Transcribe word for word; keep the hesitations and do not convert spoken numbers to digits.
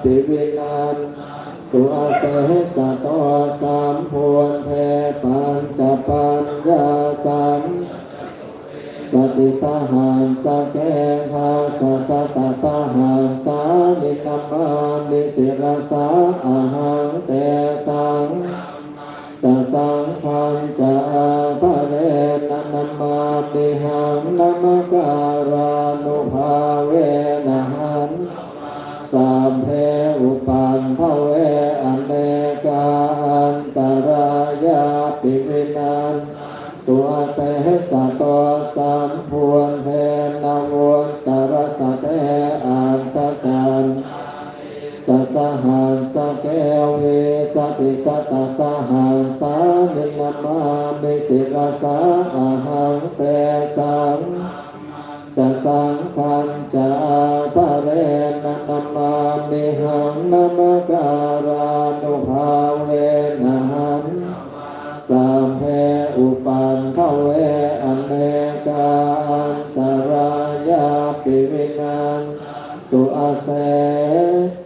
vināssantu asesato. Sambuddhe pañcapaññāsañca satisatasahassake dasasatasahasāni namāmi sirasā ahaṃ. Tesaṃ dhammañca saṅghañca ādarena namāmihaṃ. Namakārānubhāvena hantvā sabbe upaddave anekā antarāyāpi vinassantu asesato. Sambuddhe navuttarasate aṭṭhacallisasahassake vīsatisatasahassāni namāmi sirasā ahaṃ. Tesaṃ dhammañca saṅghañca ādarena namāmihaṃ. Namakārānubhāvena hantvā sabbe upaddave anekā antarāyāpi vinassantu asesato.